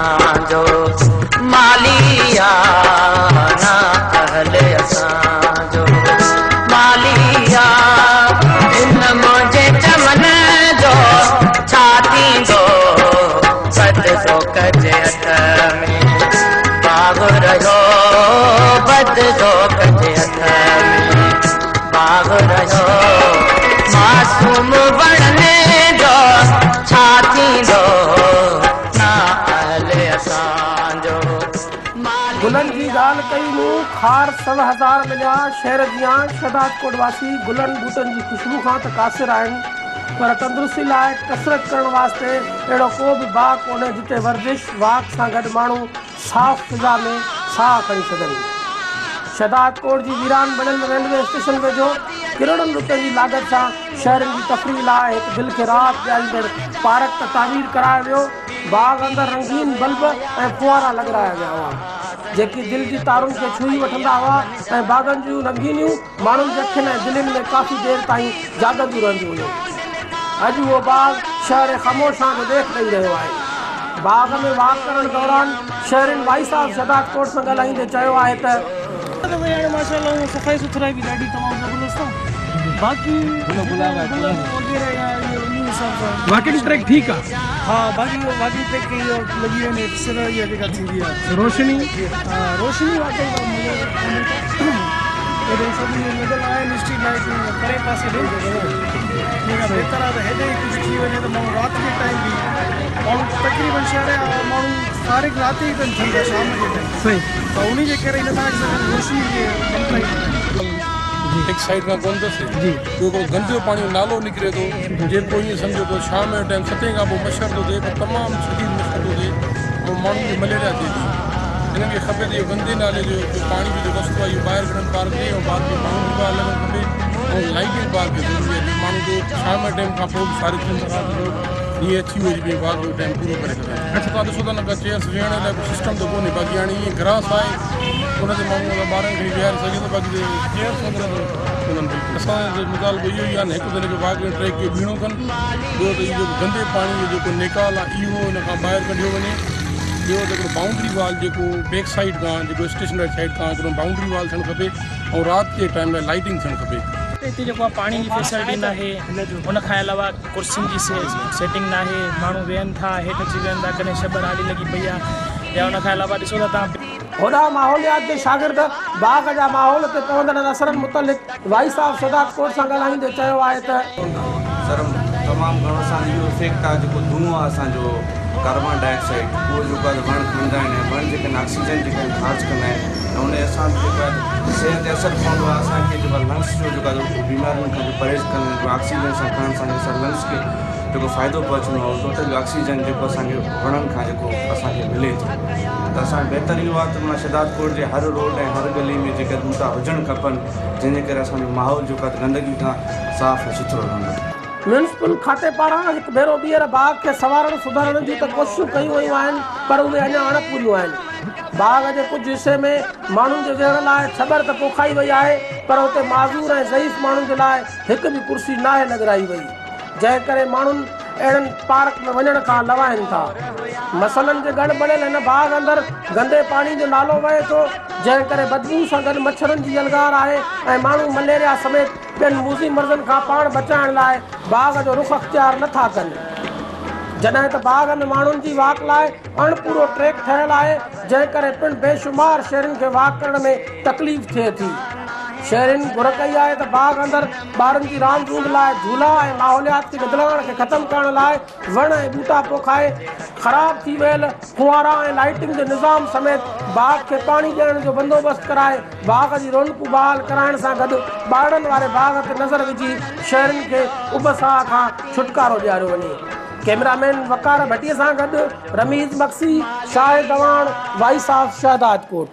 جو مالي آ نا اهل اسان جو مالي آ هن منهنجي چمن جو ڇا ٿيندو بد ذوق جي هٿ ۾ باغ رهيو بد ذوق جي هٿ ۾ باغ رهيو معصوم وڻن جو ڇا ٿيندو گلن جي ڳالهه ڪئي مون، خار سو هزار مليا، شهر جيان شهدادڪوٽ واسي گلن ٻوٽن جي خوشبو کان ته قاصر آهن پر تندرستي لاء ڪسرت ڪرڻ واسطي اهڙو ڪو به باغ ڪونهي جتي ورزش، واڪ سان گڏ ماڻهو صاف فضا ۾ ساهه کڻي سگهن. شهدادڪوٽ جي ويران بڻيل ريلوي اسٽيشن ويجهو ڪروڙن روپين جي لاڳت سان شهرين جي تفريح لاء هڪ دل کي راحت ڏياريندڙ پارڪ ته تعمير ڪرايو ويو، باغ اندر رنگين بلب ۽ ڦوهارا لڳرايا ويا هئا، جيڪي دل جي تارن کي ڇهي وٺندا هئا ۽ باغن جون رنگينيون ماڻهن جي اکين ۽ دلين ۾ ڪافي دير تائين جاڳنديون رهنديون هيون. اڄ اهو باغ شهر خاموشان جو ڏيک ڏئي رهيو آهي. باغ ۾ واڪ ڪرڻ دوران شهرين وائس آف شهدادڪوٽ سان ڳالهائيندي چيو آهي ته. ته ڀئي هاڻي ماشاء الله هونء صفائي سٿرائي به ڏاڍي تمام زبردست آ باقي گل وغيره يا اهو انهي حساب سان واڪنگ ٽريڪ ٺيڪ آ. ها باقي اهو واڪنگ ٽريڪ کي اهو لڳي وڃي سر اها جيڪا ٿيندي آ روشني ها روشني واقعي ڪا مزو ڪونهي ڪو هيڏي سڀ اهي لڳل آهن اسٽريٽ لائيٽون پري پاسي ڏي ان کان بهتر آ ته هيڏي ئي ڪجهه ٿي وڃي ته ماڻهو رات جي ٽائيم به ماڻهو تقريبن شهر جا ماڻهو فارغ رات ئي ٽائيم ٿين ٿا شام جي ٽائيم صحيح. ته انهي جي ڪري نٿا اچي سگهن روشني جي ڪمتائي جي ڪري. هڪ سائيڊ کان ڪونه اٿس ٻيو هڪڙو گندو پاڻي جو نالو نڪري ٿو جيڪو ائين سمجهو ته شام جو ٽائيم ستين کان پوء مڇر ٿو ٿئي پر تمام شديد مڇر ٿو ٿئي ۽ ماڻهن کي مليريا ٿئي ٿي هنن کي کپي ته اهو گندي نالي جو جيڪو پاڻي جو جيڪو رستو آهي اهو ٻاهر ڪڍن پارڪ جي ۽ پارڪ جي باؤنڊري وال لڳڻ کپي ۽ لائيٽنگ پارڪ کي ضروري آهي جيئن ماڻهو جو شام جي ٽائيم کان پوء به فارغ ٿين ته رات جو جيئن اچي وڃي پنهنجي واڪ جو ٽائيم پورو ڪري سگهن. اڇا توهان ڏسو ٿا نه ڪا چيئرس ويهڻ لاء ڪو سسٽم ته ڪونهي باقي هاڻي ائين گراس آهي ان تي ماڻهو اگر ٻارن کي ويهاري سگهي ٿو باقي چيئرس وغيره ته ڪونهن بلڪل. اسان جو مطالبو اهو ئي آهي نه هڪ ته هن کي واڪ ۽ ٽريڪ کي ٻيڻو ڪن ٻيو ته هي جيڪو گندي پاڻي جو جيڪو نيڪال آهي اهو هن کان ٻاهر ڪڍيو وڃي ٻيو ته هڪڙو بائونڊري وال جيڪو بيڪ سائيڊ کان جيڪو اسٽيشن واري سائيڊ کان هڪڙو بائونڊري وال ٿيڻ کپي ۽ رات جي ٽائيم لاء لائيٽنگ ٿيڻ کپي. هتي جيڪو آهي پاڻي جي فيسلٽي ناهي ان کان علاوه ڪرسين جي سيٽنگ ناهي ماڻهو ويهن ٿا هيٺ اچي ويهن ٿا ڪڏهن شٻر آلي لڳي پئي آهي يا ان کان علاوه ڏسو ٿا تان. هوڏانهن ماحوليات جي شاگرد باغ جا ماحول تي پوندڙ اثرن متعلق وائس آف شهدادڪوٽ سان ڳالهائيندي چيو آهي ته. سر تمام گهڻو اسان جو اهو افيڪٽ آهي جيڪو دونهون آهي اسان جو ڪاربان ڊاء آڪسائيڊ اهو جيڪو آهي وڻ کڻندا آهن ۽ وڻ جيڪي آهن آڪسيجن جيڪا آهن خارج ڪندا آهن ۽ ان اسان جو جيڪو آهي صحت تي اثر پوندو آهي اسان کي جيڪو آهي لنگس جو جيڪو آهي بيمارين کان به پرهيز ڪندا آهن آڪسيجن سان کڻڻ سان اسان لنگس کي جيڪو فائدو پهچندو آهي ٽوٽل آڪسيجن جيڪو اسان کي وڻن کان جيڪو اسان کي ملي ٿو ته اسان بهتر اهو آهي ته معنيٰ شهدادڪوٽ جي هر روڊ ۽ هر ڳلي ۾ جيڪي ٻوٽا هجڻ کپن جنهن جي ڪري اسان جو ماحول جيڪو آهي گندگي کان صاف ۽ سٿرو رهندو. ميونسپل کاتي پاران هڪ ڀيرو ٻيهر باغ کي سنوارڻ سڌارڻ جون ته ڪوششون ڪيون ويون آهن پر اهي اڃا اڻ پوريون آهن. باغ جي ڪجهه حصي ۾ ماڻهن جي ويهڻ لاء ڇٻر ته پوکائي وئي آهي پر اتي معذور ۽ ضعيف ماڻهن جي لاء هڪ به ڪرسي ناهي لڳرائي وئي جنهن ڪري ماڻهن اهڙن پارڪ ۾ وڃڻ کان لوائن ٿا. مسئلن جي ڳڻ بڻيل هن باغ اندر گندي پاڻي جو نالو وهي ٿو جنهن ڪري بدبوء سان گڏ مڇرن جي يلغار آهي ۽ ماڻهو مليريا سميت ٻين موذي مرضن کان پاڻ بچائڻ لاء باغ جو رخ اختيار نه ٿا ڪن. جڏهن ته باغ ۾ ماڻهن جي واڪ لاء اڻ پورو ٽريڪ ٺهيل آهي، جنهن ڪري پڻ بيشمار شهرين کي واڪ ڪرڻ ۾ تڪليف ٿئي ٿي. شهرين گهر ڪئي آهي ته باغ اندر ٻارن جي راند روند لاء جهولا ۽ ماحوليات کي گدلاڻ کي ختم ڪرڻ لاء وڻ ۽ ٻوٽا پوکائي خراب ٿي ويل ڦوهارا ۽ لائيٽنگ جي نظام سميت باغ کي پاڻي ڏيڻ جو بندوبست ڪرائي باغ جي رونقون بحال ڪرائڻ سان گڏ ٻارڙن واري باغ تي نظر وجهي شهرين کي اڀ ساهه کان ڇوٽڪارو ڏياريو وڃي. ڪئميرا مين وقار ڀٽي سان گڏ رميز مگسي، شاهد اعواڻ، وائس آف شهدادڪوٽ.